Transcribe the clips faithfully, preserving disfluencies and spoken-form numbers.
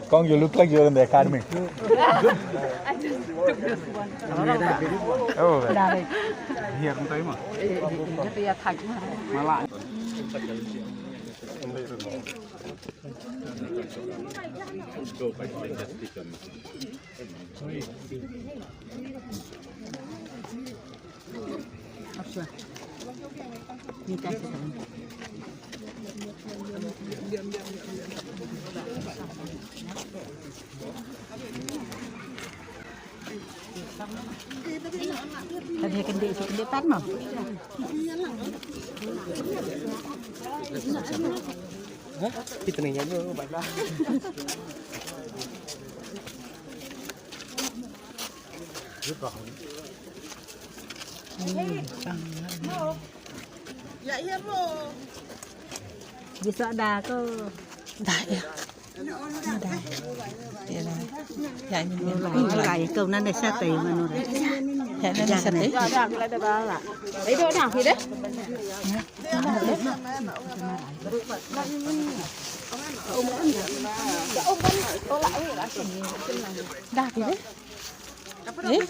Kong, you look like you're in the academy. Oh, here, Kita ni kan dulu baiklah. Bisa dah aku. Dah ya. Dah. Ya dah. Ya ini ni. Dah ya kau nanda sate mana dah. Ya nanda sate. Itu dah kita. Dah kita. Eh?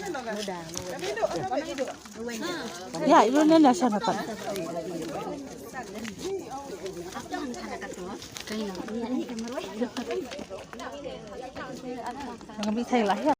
Ya, ibu nana sana pat. Kami thai lah ya.